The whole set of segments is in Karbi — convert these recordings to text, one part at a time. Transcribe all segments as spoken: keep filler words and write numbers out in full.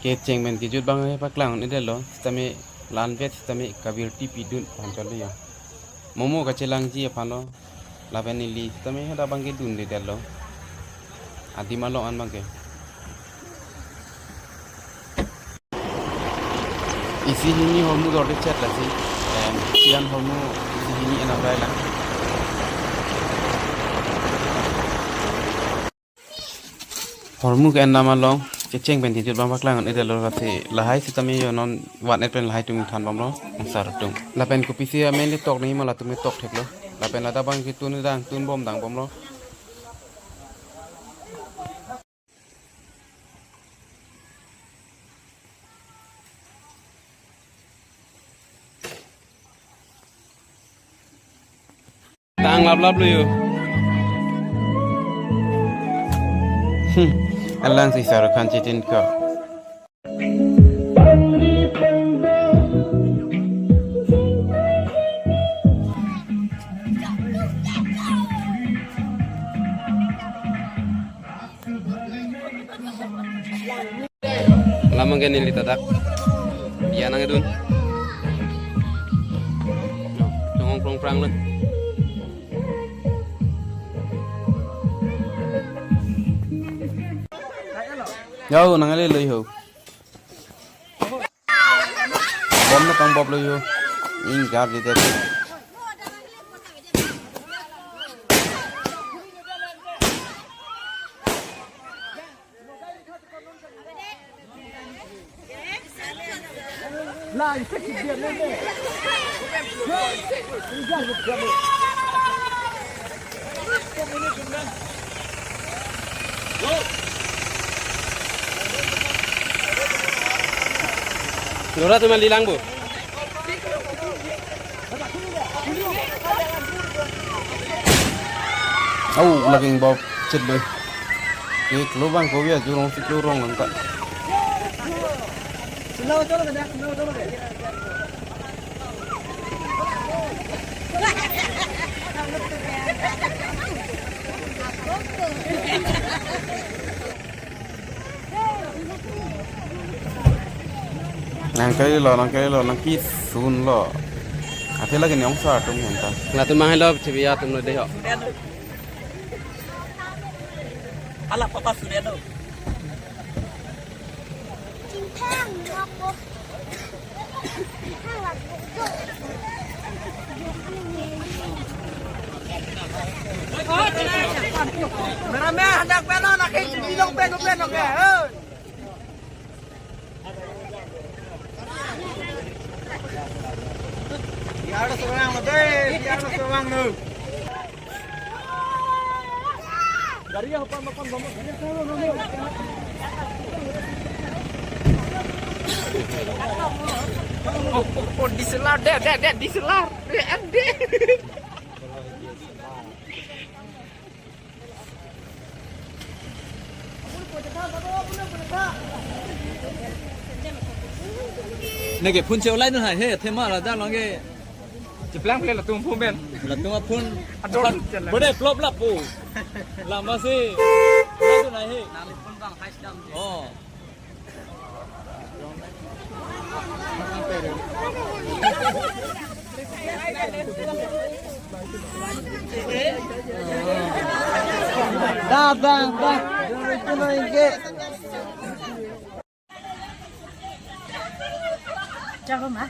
Kecheng pen kejut abang paklang un-edetlo, sitame la-anvet sitame kabirti pidun aphan chotlo ya. Momo kachelangji aphanlo, lapen neli sitame hadak abang kedundedetlo. Adim along an abangke. Isi hini hormu dorde chet lasi, em, sian hormu isi hini enam rai lang. Hormu ke-endam along, kecheng pen kejut abang paklang un-edetlo lasi lahai sitame yo non wan-et pen lahai atum thanbomlo, angsar atum. Lapen kopisi amen le tok nangji ma latum le tok theklo. Lapen ladak abang ketun dang, tunbom dangbomlo. Tang laplaplo yo. Hmm. Alang si Shahrukh Khan chitin ko. Lam abangke neli tadak. Dia nangkedun. Chongong prong prang lo. Yo, nangle lo yo. Bom na pang bom lo yo. Inggar di tadi. Lora tu mali lang bu. Au, laging bau chet boy. Ke klo abang ko ya jurong si klo rong langka. Nangkali lo, nangkali lo, nangkesun lo. Athe lake ne angsar atum henta. Latum mahai lo, chebi atum lo dei ho. Ala papa Surya do. Merame hadak peno naki bilong peno peno ke. Biar seorang lo deh, biar seorang lo. Dari apa makan bangun? Oh, oh, oh, diselar, deh, deh, deh, diselar. Deh, deh. Neke phone che ulai nu hai he, thema la da long ke. Cheplang phle latum phone pen. Latum phone. Ador chela. Bode flop lap po. Lama si. Ulai tu nai he. Oh. Da, bang, bang. Itu lo ingke. Jago ma.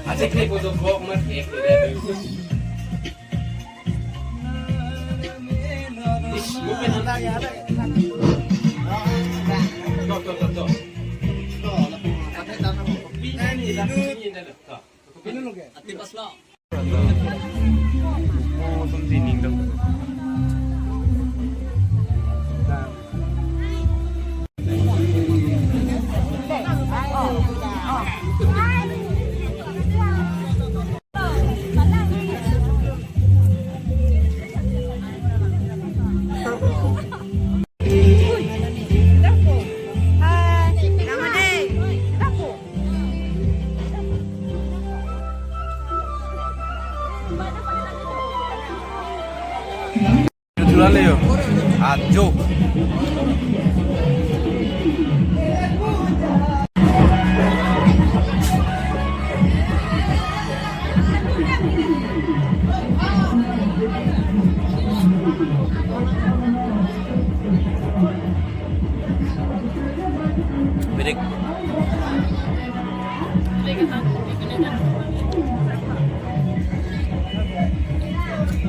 Acha ke ko do gok mat ek. Ish, mo pe nanda ya. To, to, to, to. Pini, pini, pini, to. Pini lo ke? Ati pas lo. Chula le yo. Ajo. Birik.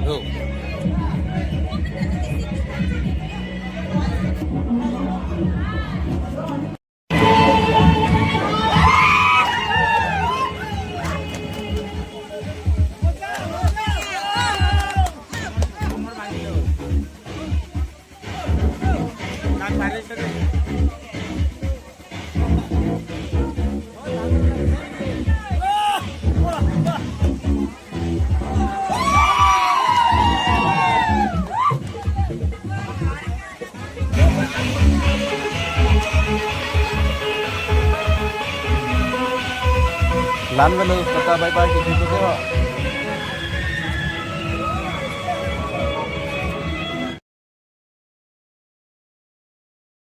Oh. Lan velo, tata bye bye, ke dito deo.